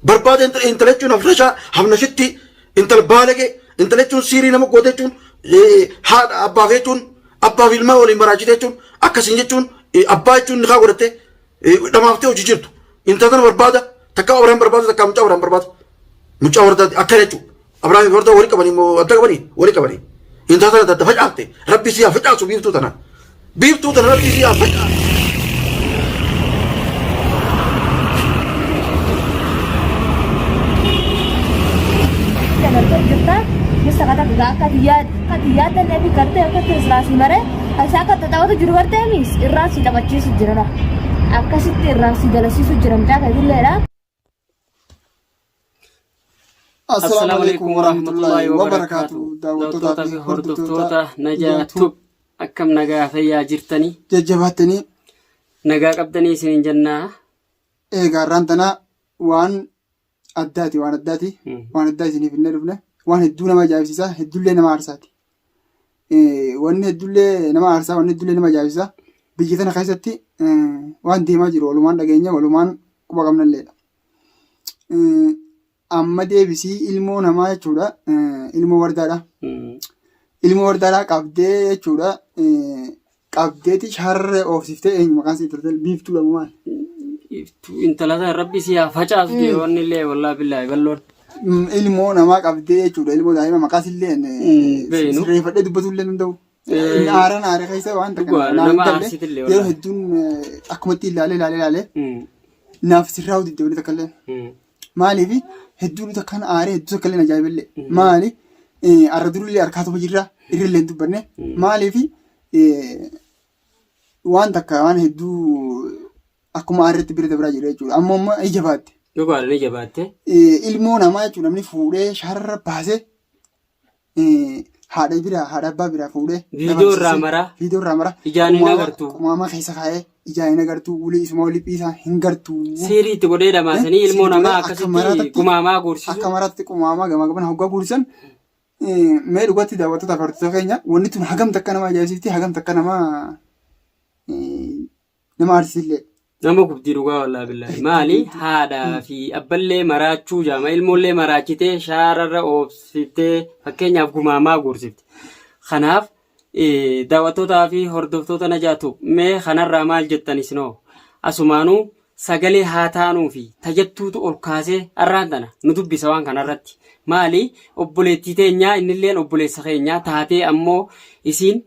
Barbaada intala jechuun hafnashaa hafnashitti intala baalagee intala jechuun siirii nama goote jechuun haadha abbaaf jechuun abbaaf ilmaa waliin maraachite jechuun akkasiin jechuun abbaa jechuun nikaa godhatte dhamaaftee hojii jirtu. Intala tana barbaada takka Abrahaam barbaada takka mucaa Abrahaam barbaada. Mucaa warda akkana jechuudha. Abrahaam warda walii qabanii moo adda qabanii walii qabanii. Intala tana dadda facaafte rabbi si haa facaasu biiftuu tana. Biiftuu tana rabbi si haa facaasu. Gartee jirta misa kata akka ati yaaddanne fi gartee akka irraa si mare isa akka taphatu jiru gartee mis irraa si taphachiisu jira akkasitti irraa si dalasiisu jira mucaa keetilleedha. Assalaamu alaikum warahmatullahi wabarakaatu. Daawwattootaa fi hordoftoota Najaa Tube akkam nagaa fayyaa jirtanii jajjabaattanii nagaa qabdanii isiniin jennaa. Egaa har'aan tana waan addaati waan addaati waan addaa isiniif hin dhufne waan hedduu nama ajaa'ibsiisa hedduullee nama aarsaati. Wanni hedduullee nama aarsaa wanni hedduullee nama ajaa'ibsiisa biyya tana keessatti waan deemaa jiru walumaan dhageenya walumaan quba qabnalleedha. Amma deebisii ilmoo namaa jechuudha ilmoo wardaadha. Ilmoo wardaadhaa qabdee jechuudha qabdeeti sharree oofsiftee eenyu maqaan isii turte biiftuudha moo maal? Intala tana rabbi si haa facaasu jee wanni illee wallaahi billaahi balloon. Ilmoo namaa qabdee jechuudha ilmoo daa'ima maqaas illee Beeynu. sirreeffadhee dubbatuu illee danda'u. Inni aaraan aare keessa waan takka Dhugaa, naaf hin nama galle. aarsitillee Yeroo wallaahi. hedduun akkumatti ilaalee ilaalee ilaalee naaf sirraa'uu didde wanni takka illee. Maaliif hedduun takkaan aaree hedduu takka illee ajaa'iballee. Maali arra durillee harkaatuma jirra irrillee hin dubbanne. Maaliif waan takka waan hedduu akkuma aarretti bira dabraa jira jechuudha. Amma amma ija baatte. Dhugaadha ni jabaatte. Ilmoo namaa jechuudha namni fuudhee sharra baasee haadha biraa haadha abbaa biraa fuudhee Viidiyoo irraa maraa. Viidiyoo irraa maraa. Ijaan hin agartu. Qumaama keessa kaa'ee ijaan hin agartu ulii isuma liphii isaa hin gartu. Siirii itti godhee dhamaasanii ilmoo Siirii namaa godhee akka akkasitti maraatatti- gumaamaa guursisu. Akka maraatti qumaamaa gamaa gamana hoggaa guursan mee dhugatti daawwattoota fi hordoftoota keenya wanni tun hagam takka nama ajaa'ibsiifti hagam takka nama nama aarsisillee. Nama gubdii dhugaa wallaahi billaahi. Maali haadhaa fi abballee maraachuu jaama ilmoollee maraachitee shaararra oobsiftee fakkeenyaaf gumaamaa guursifte. Kanaaf daawwattootaa fi hordoftoota Najaatu mee kanarraa maal jettan isinoo asumaanuu sagalee haa taanuu fi tajattuutu ol kaasee arraan tana nu dubbisa waan kanarratti. Maali obboleettii teenyaa innilleen obboleessa keenyaa taatee ammoo isiin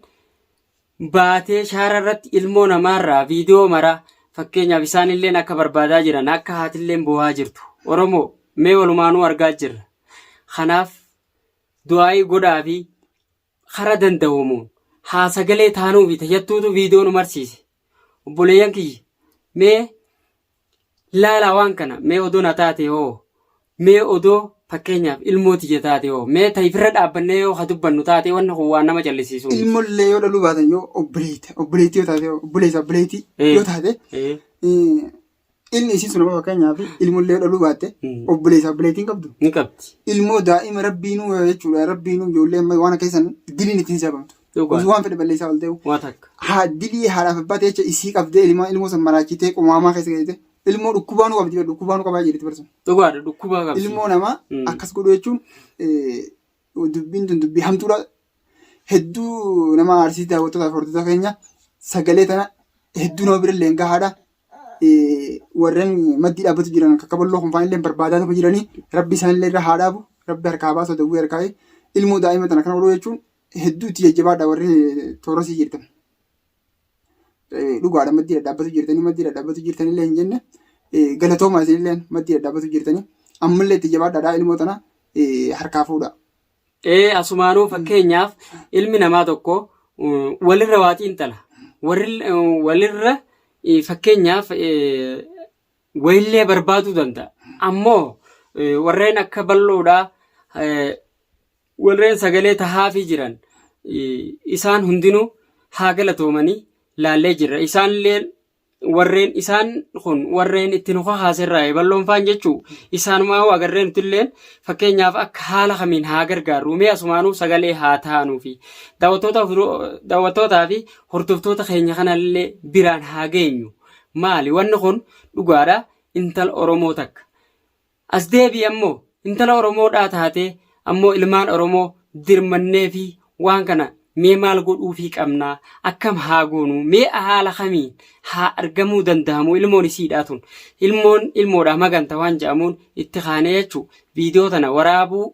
baatee shaara irratti ilmoo namaarraa viidiyoo maraa fakkeenyaaf isaanilleen akka barbaadaa jiran akka haatilleen boohaa jirtu Oromoo mee walumaanuu argaa jirra. Kanaaf du'aa'ii godhaa fi kara danda'amuun haa sagalee taanuu fi tajattuutu viidiyoo nu marsiise. Obboleeyyan kiyya mee Laalaa waan kana mee odoo na taate hoo mee odoo fakkeenyaaf ilmoo tiyya taate hoo mee tayifirra dhaabbannee yoo ka dubbannu taate wanni kun waan nama callisiisuu miti. Ilmollee yoo dhaluu baatan yoo obboleetta obboleettii yoo taate obboleessa obboleettii yoo taate ilmi isiin sun amma fakkeenyaaf ilmollee yoo dhaluu baatte obboleessa obboleettiin qabdu. Ni qabdi. Ilmoo daa'ima rabbiinuu jechuudha rabbiinuu ijoollee amma waan akka keessan diliin ittiin sabamtu. Dhugaa. Osoo waan fedhe balleessaa ol ta'u. Waa takka. Haa dilii haadhaaf abbaa ta'e jecha isii qabdee ilmaa ilmoo san maraachitee qomaamaa keessa galchite ilmoo dhukkubaanuu qabdi bar dhukkubaanuu qabaa jirti barsun. Dhugaadha dhukkubaa qabdi. Ilmoo namaa akkas godhu jechuun dubbiin tun dubbii hamtuudha. Hedduu nama aarsiiti daawwattootaa fi hordoftoota keenya sagalee tana hedduu nama bira illee gahaadha. Warreen maddii dhaabbatu jiran akka kaballoo kun faan illee barbaadaa tokko jiranii rabbi isaan illee irra haa dhaabu rabbi harkaa baasu dawwee harkaa ilmoo daa'ima tana kana godhuu jechuun hedduu itti jajjabaadha warri toorasii jirtan. Dhugaadha maddii dhadhaabbatu jirtanii maddii dhadhaabbatu jirtanillee hin jenne galatooma isinillee maddii dhadhaabbatu jirtanii ammallee itti jabaadhaadha ilmoo tana harkaa fuudha. Ee asumaanuu fakkeenyaaf ilmi namaa tokko walirra waa xiinxala. Walirra fakkeenyaaf wayillee barbaaduu danda'a. Ammoo warreen akka bal'oodhaa warreen sagalee tahaafii jiran isaan hundinuu haa galatoomanii laallee jirra. Isaanillee warreen isaan kun warreen itti nu kakaaserraa bal'oon faan jechuu isaanumaa hoo agarree nutilleen fakkeenyaaf akka haala kamiin haa gargaarru mee asumaanuu sagalee haa taanuufi daawwattootaa fi hordoftoota keenya kanallee biraan haa geenyu maali wanni kun dhugaadha. Intala Oromoo takka. As deebi'i ammoo intala Oromoodhaa taatee ammoo ilmaan Oromoo dirmanneefii waan kana mee maal godhuufii qabnaa akkam haa goonuu mee haala kamiin haa argamuu dandahamu ilmoon isiidhaa tun ilmoon ilmoodhaa maganta waan jedhamuun itti kaanee jechuu viidiyoo tana waraabuu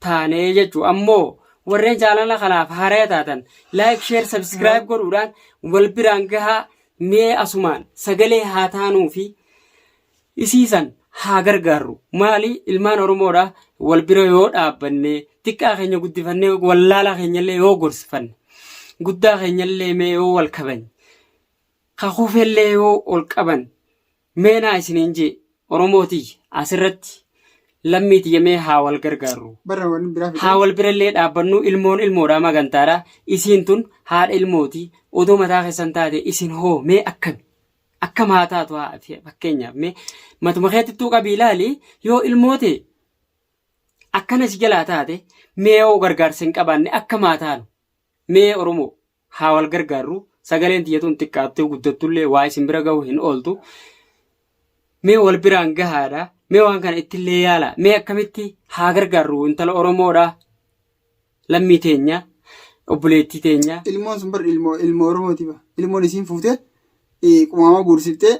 taanee jechuu ammoo warreen chaalala kanaaf haaraya taatan like share subscribe godhuudhaan wal biraan gahaa mee asumaan sagalee haa taanuufi Isii san haa gargaarru. Maali ilmaan Oromoodha wal bira yoo dhaabbanne xiqqaa keenya guddifannee wallaalaa keenyallee yoo gorsifanne guddaa keenyallee mee yoo wal kabajne ka kufellee yoo ol qaban mee naa isiniin jee Oromoo tiyya asirratti lammii tiyya mee haa wal gargaarru. Barra wanni biraa fidee. Haa wal birallee dhaabbannu ilmoon ilmoodha magantaadha isiin tun haadha ilmooti odoo mataa keessan taate isin hoo mee akkami Akkam haa taatu haa fakkeenyaaf mee matuma keetittuu qabii ilaali yoo ilmoo tee akkana si jalaa taate mee yoo gargaarsa hin qabaanne akkam haa taanu mee Oromoo haa wal gargaarru sagaleen tiyya tun xiqqaattee guddattullee waa isin bira ga'uu hin ooltu mee wal biraan gahaadha mee waan kana ittillee yaala mee akkamitti haa gargaarru intala Oromoodha lammii teenya obboleettii teenya Ilmoon sun bar ilmoo ilmoo Oromooti ba. Ilmoon isiin fuutee qumaama guursiftee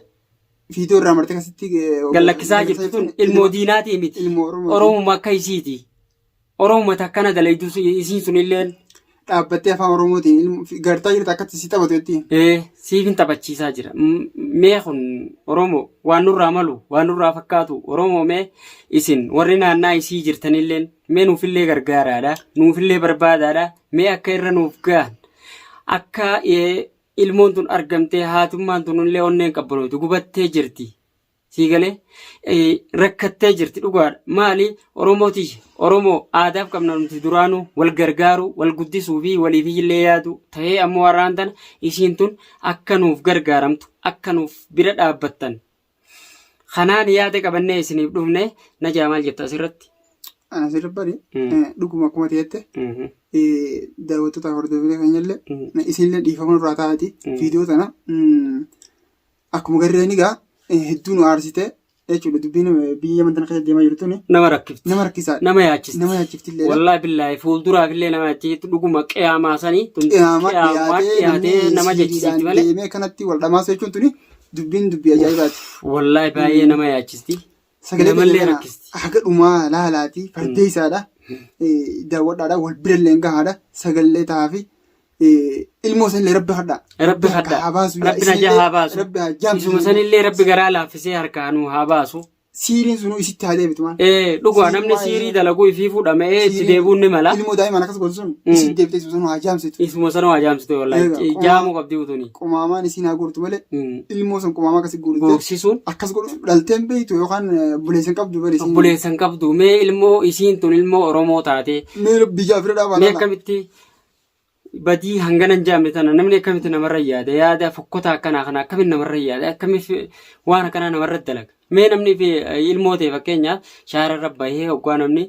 fiitoo irraa martee akkasitti gallakkisaa jirtu tun ilmoo diinaatii miti. Ilmoo Oromooti. Oromuma akka isiiti. Oromuma takkana dalaydu isiin sun illeen Dhaabbattee afaan Oromootiin gartaa jirta akkatti si taphatu jetti. Siif hin taphachiisaa jira. Mee kun Oromoo waan nurraa malu waan nurraa fakkaatu Oromoo mee isin warri naannaa isii jirtanilleen Mee nuufillee gargaaraadha. Nuufillee barbaadaadha. Mee akka irra nuuf gahan. Akka ilmoon tun argamtee haatummaan tun illee onneen qabbanootu gubattee jirti. Sii galee rakkattee jirti dhugaadha. Maali Oromoo tiyya Oromoo aadaaf qabna nuti duraanuu wal gargaaruu wal guddisuu fi waliif illee yaaduu ta'ee ammoo har'aan tana isiin tun akka nuuf gargaaramtu akka nuuf bira dhaabbattan Kanaan yaada qabannee isiniif dhufne najaa maal jetta asirratti? Ana asirra bari dhuguma akkuma ta'etti daawwattoota hordoftoota keenyallee isinillee dhiifama nurraa taa'ati viidiyoo tana akkuma garreen egaa hedduu nu aarsite jechuudha dubbiin biyya yaman tana keessa deemaa jirtu tuni Nama rakkifti. nama rakkisaadha. Nama yaachifti. Nama yaachifti illee. Wallaahi billaahi fuulduraaf illee nama yaachifti dhuguma qiyaamaa sanii tun Qiyaamaa qiyaamaa dhiyaatee dhiyaatee namni nama jechisiifti siiriidhaan malee. deemee kanatti wal dhamaasu jechuun tuni dubbiin dubbii ajaa'ibaati. Wallaahi baay'ee nama yaachisti. Sagalee Namallee keenya kana rakkisti. haga dhumaa laalaati fardeessaadha. Daawwadhaadha wal birallee hin gahaadha sagalee ta'aafi ilmoo sanillee rabbi hadhaa. Rabbi hadhaa. Haa baasu. Rabbi najaa haa baasu. Rabbi haa jaamsu. Isuma sanillee rabbi garaa laaffisee harkaa nuu haa baasu. Siiriin sunuu isitti haa deebitu maal. Ee dhugaa Siiriin namni waa siirii dalaguu ifii fuudhame ee itti Siiriin deebi'uun ni mala. Ilmoo daa'imaan akkas godhu sun isitti deebitee isuma sanuu haa jaamsitu. Isuma sanuu haa jaamsitu wallaahi. Egaa, qumaa- Jaamuu qabdi utuni. Qumaamaan isiin haa guurtu malee ilmoo sun qumaama akkasi guurte. Guursisuun Akkas godhu dhalteen beektu yookaan obboleessa hin qabdu bari isiin. obboleessa hin qabdu. Mee ilmoo isiin tun ilmoo Oromoo taate. Mee biyya bira dhaabaa Mee laala. akkamitti badii hangana hin jaamne tana namni akkamitti namarra yaada yaada fokkotaa akkanaa kana akkamitti namarra yaada akkamitti waan akkanaa namarra dalaga mee namni fi ilmoo ta'e fakkeenyaaf shaararra bahee hoggaa namni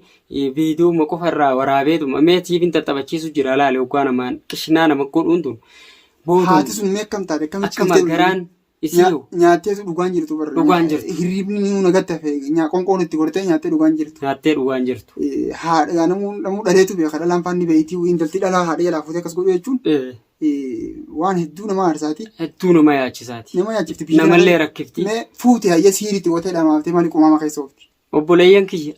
viidiyoo qofa irraa waraabeetuma mee siif hin taxabachiisu jira laale hoggaa namaan qishinaa nama godhuun tun booduun Haati sun mee akkam taate akkamitti akkama ciiftee garaan isii Nyaattee dhugaan jirtu barra. Dhugaan jirtu. Hirribni ni nagatti hafe qoonqoon itti gortee nyaattee dhugaan jirtu. Nyaattee dhugaan jirtu. Haadha namuu namuu dhaleetu beeka dhalaan faanni beektii intalti dhalaa haadha jalaa fuutee akkas godhu jechuun waan hedduu nama aarsaati. Hedduu nama yaachisaati. Nama yaachifti biyya Namallee rakkifti. Mee fuute hayya siiriitti gootee dhamaaftee maali qumaama keessa oofti. Obboleeyyan kiyya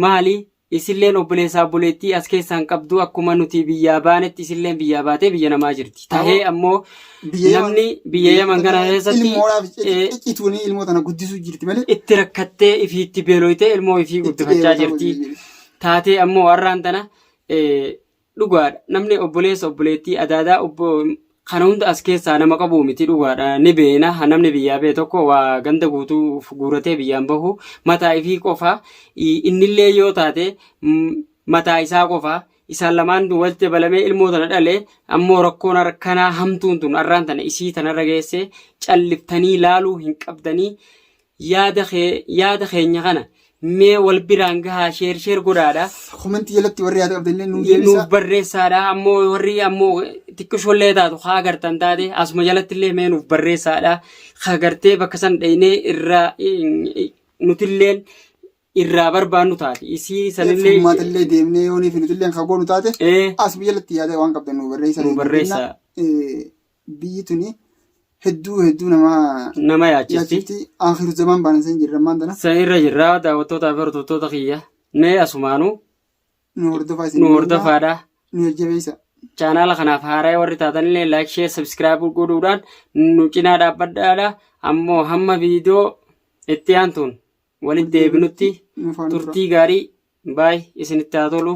Maali isilleen obboleessaa obboleettii as keessaa hin qabdu akkuma nuti biyyaa baanetti isilleen biyyaa baatee biyya namaa jirti. Tahee ammoo Biyya Yaman- namni biyya Yaman kana keessatti Ilmoodhaaf eh, ciccituun ilmoo tana guddisuu jirti malee itti rakkattee ifii itti beeloytee ilmoo ifii itti guddifachaa dheebotaa jirti. jirti. Taatee ammoo har'aan tana eh, Dhugaadha namni obboleessa obboleettii adaadaa obbo kana hunda as keessaa nama qabu miti dhugaadha ni beena namni biyyaa bee tokko waa ganda guutuu guuratee biyyaan bahu mataa ifii qofa innillee yoo taate mataa isaa qofa isaan lamaan walitti dabalamee ilmoo tana dhale ammoo rakkoon akkanaa hamtuun tun arraan tana isii tanarra geesse calliftanii laaluu hin qabdanii yaada kee yaada keenya kana Mee wal biraan gahaa sheer sheer godhaadha. Komentii jalatti warri yaada qabdan illee nuu Nuuf deebisa. barreessaadha. Ammoo warri ammoo xiqqishoollee taatu haa agartan taate asuma jalatti illee mee nuuf barreessaadha. Haa gartee bakka san dhaynee irraa nutilleen irraa barbaannu taate. Isii sanillee Furmaata illee deemnee yoo nuuf nutillee kan goonu taate ee asuma jalatti yaada waan qabdan nuu barreessaa. Nuu barreessaa. Biyyi tuni hedduu hedduu nama nama yaachisti. yaachifti. Akhiru zamaan baana san jirra ammaan tana. San irra jirra daawwattootaa fi hordoftoota kiyya. Mee asumaanuu Nu hordofaa isin nu hordofaadha. Nu jajjabeessa. Chaanaala kanaaf haaraa warri taatanillee like, share, subscribe godhuudhaan nu cinaa dhaabbadhaadha. Ammoo hamma viidiyoo itti aantuun walitti deebinutti Nu faana tura. turtii gaarii baay isinitti haa tolu.